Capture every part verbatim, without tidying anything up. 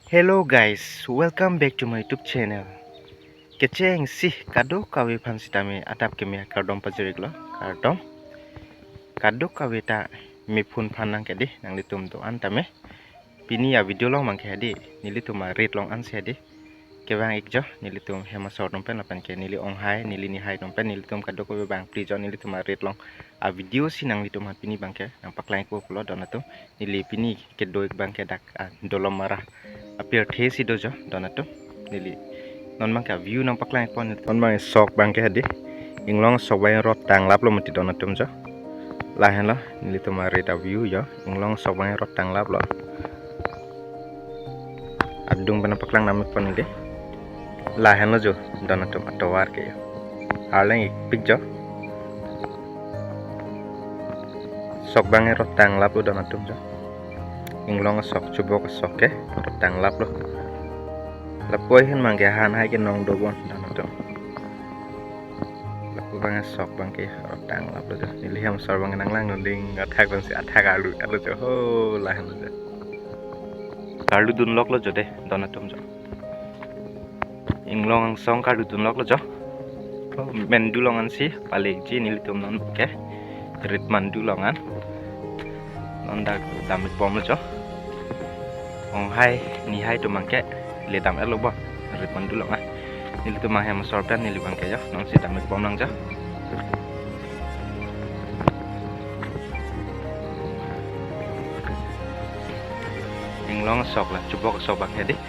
Hello guys, welcome back to my YouTube channel. Kechengsi kadokave aphan sitame adap keme akardom pajir-iklo, kardom. Kadokave ta mephun aphan nangke dei, nanglitum do-an tame. Pini a-video along abangke dei, nelitum arit along ansi dei kevang-ik jo, nelitum hem asor atum pen lapen ke neli onghai, neli nihai atum pen, nelitum kadokave bangphli jo, nelitum arit along a-video si nanglitum aphan pini abangke nangpaklang-ikpo pulo don atum. Neli pini kedo-ik abangke dak, ah, Dolamara apirthe si do jo don atum. Neli non abangke view nangpaklang-ikpo. Non abang sok abangke dei, Inglong sok abang rot tanglaplo mati don atum jo. Lahenlo nelitum arit a-view jo, Inglong sok abang rot tanglaplo. Adung pen nangpaklang nam-ikpo neli. Lahenlo jo don atum atovar ke jo. Arleng-ikpik jo. Sok abang rot tanglaplo don atum jo. Inglong sok, chubok sok ke rot tanglaplo. Lapu ahin abangke han hai kenong dobom don atum. Lapu abang sok abangke rot tanglaplo jo. Neli hem asor abang nanglang noding athak pensi athak arlu alo jo. Ho, lahenlo jo. Karlu dunloklo jo dei don atum jo. Inglong angsong karlu dunloklo jo. Mandu along ansi palekji nelitum non ke. Rit Mandu along an. Non dak dam-ikbomlo jo. Onghai nihai atum abangke le dam-etlo bo. Rit Mandu along an. Nelitum abang hem asor pen neli abangke jo. Nonsi dam-ikbom lang jo. Inglong sok la chubok sok abangke dei.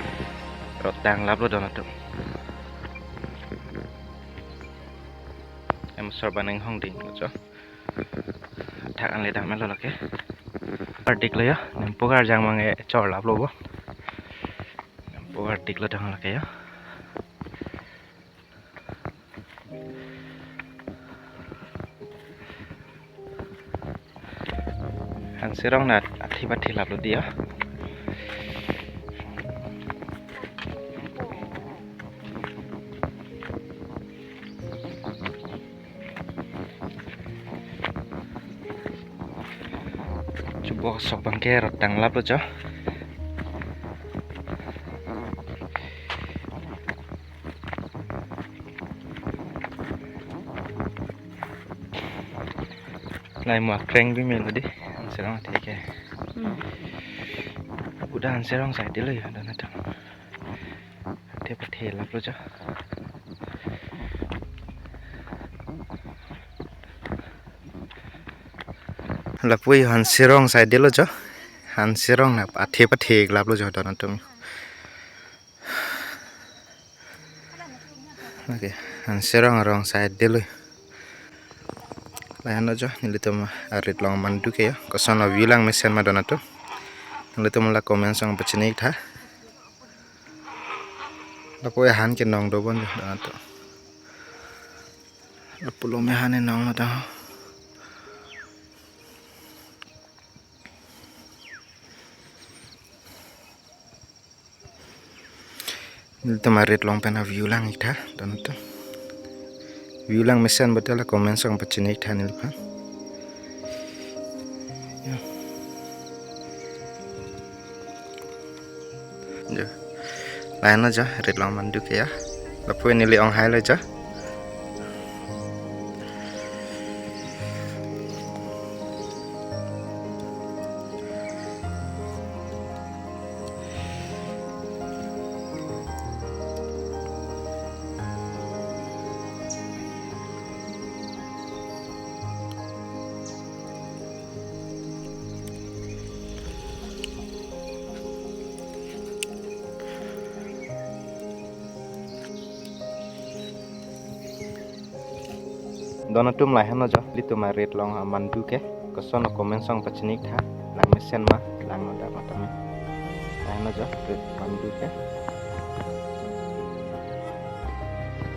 Rot tanglaplo don atum. Hem asor abang inghong dinglo jo. Athak an le dam-etlo lake. Ardik lo jo, nempo karjang abang e chorlaplo bo. Nempo ardik lo dang lake jo. Hanserong na athe pathe laplo dei jo. Chubok sok abangke rot tanglaplo jo. Lahai mo akreng bi melo dei, Hanserong athe ke. Hmm. Udah Hanserong side lo jo, don atum. Athe pathe laplo jo. Lapu Hanserong side lo jo. Hanserong na athe pathe laplo jo don atum. Okay, Hanserong arong side lo. Lahenlo jo, nelitum arit along mandu ke jo. Kosonlo view langmesen ma don atum. Nelitum la comment song pachini-ik tha. Lapu ahin kenong dobom jo don atum. Lapulo me han enong lo ta. Nelitum arit along pen a-view lang-ik tha don atum. View langmesen bata la comment song pachini-ik tha neliphan. Jo. Jo. Lahenlo jo, rit along mandu ke jo. Lapu neli onghai lo jo. Don atum, lahenlo jo, nelitum arit along amandu ke. Kosonlo comment song pachini-ik tha. Langmesen ma, langno dam ma tame. Lahenlo jo, rit mandu ke.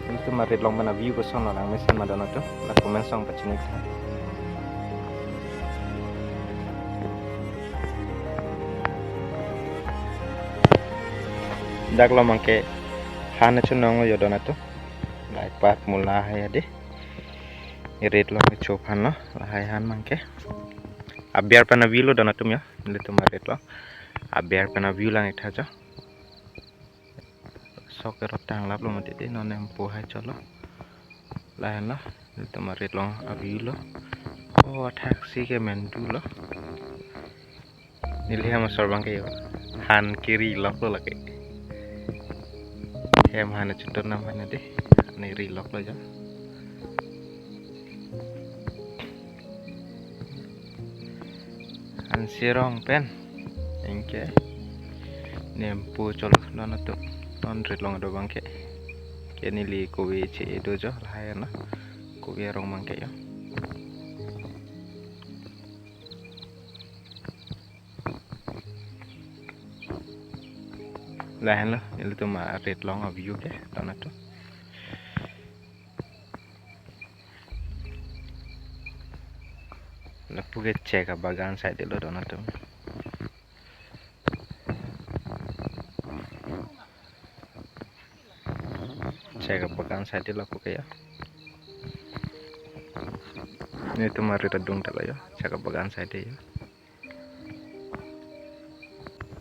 Nelitum arit along pen a-view kosonlo, langmesen ma don atum. La comment song pachini-ik tha. Dak lo abangke han chonong jo don atum. Lahai pat mula hai dei. Rit along kecho aphan lo, lahai han abangke. Aber pen a-view lo don atum jo, nelitum arit along. Aber pen a-view lang-ik tha jo. Sok kerot tanglaplo mati dei, non Empu hai cholo. Lahenlo, ilitum arit along a-view lo. O, athaksi ke mendulo. Neli hem asor abangke jo, han keri loklo lake. Hem han achuton nam han dei, ne ri loklo jo. Han sirong pen, anke ne Empu cholo, non atum, non rit along do abangke. Ke neli kove che-e do jo, lahai na, kove arong abangke jo. Lahenlo, ilitum arit along a-view ke, don atum. Lapu ke chek abagan side lo, don atum. Chek abagan side lapu ke jo. Nelitum arit adung talo jo, chek abagan side jo.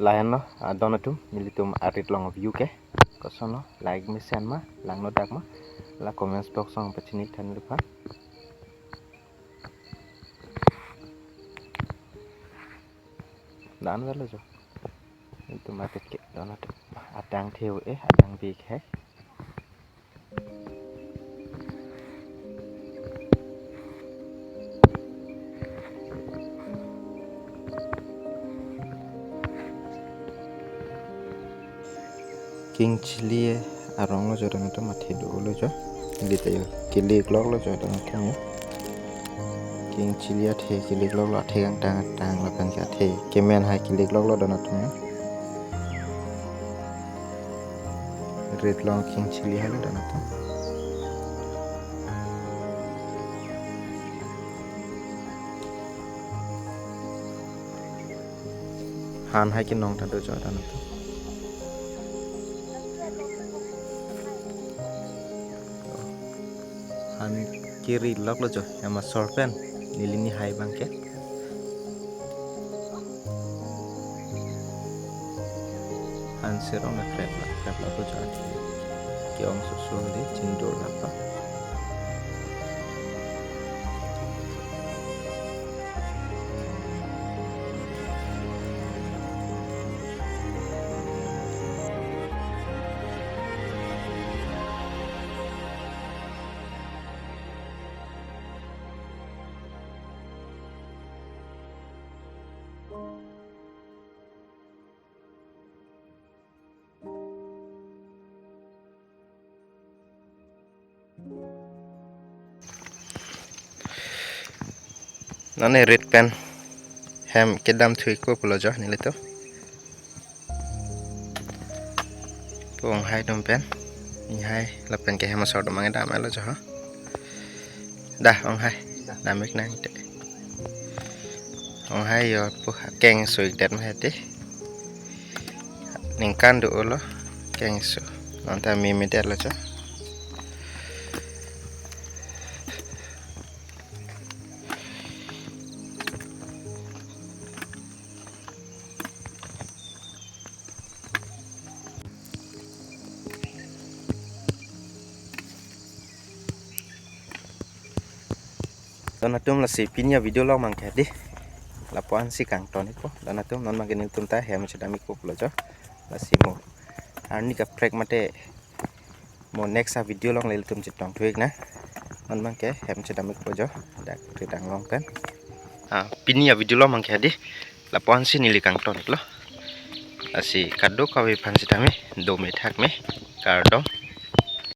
Lahenlo, ah, don atum, nelitum arit along a-view ke. Kosonlo, like mesen ma, langno dak ma, la comments box along pachini than lupha. Dan velo jo. Nelitum arit ke, don atum. Adang theu e, adang bik hai. King chili arong lo jo, don atum, athe dolo jo. Neli ta jo kele klok lo jo, don atum jo. King chili athe kele klok lo, athe kangtang tang lapen ke athe kemen hai kele klok lo, don atum jo. Rit along king chili hai lo, don atum. Han hai kenong ta do jo, don atum. Han keri loklo jo, hem asor pen, neli ni hai abangke. Han sirong na krep la, krep la ko jo athe. Ke-ong susu dei, chindor la pa. Non ne rit pen hem kedam thu-ikpo pulo jo nelitum. Pu ong hai atum pen, ni hai lapen ke hem asor atum abang dam lo jo ha. Dah, ong hai. Dam-ik nang te. Ong hai jo pu akeng su-ikdet ma hedi. Ningkan do-olo akeng su. Non ta meme det lo jo. Don atum, lasi pini a-video along abangke hedi. Lapu-an si kangton-ikpo. Don atum, non abangke nelitum ta hem chedam-ikpo pulo jo. Lasi mo arni kaprek mate mo next a-video along le ilitum chetong thu-ik nang. Non abangke hem chedam-ikpo jo. Dak rit anglong pen. Ah, pini a-video along abangke hedi. Lapu-an si neli kangton-iklo. Lasi kadokave aphan sitame, dome thakme, kardom.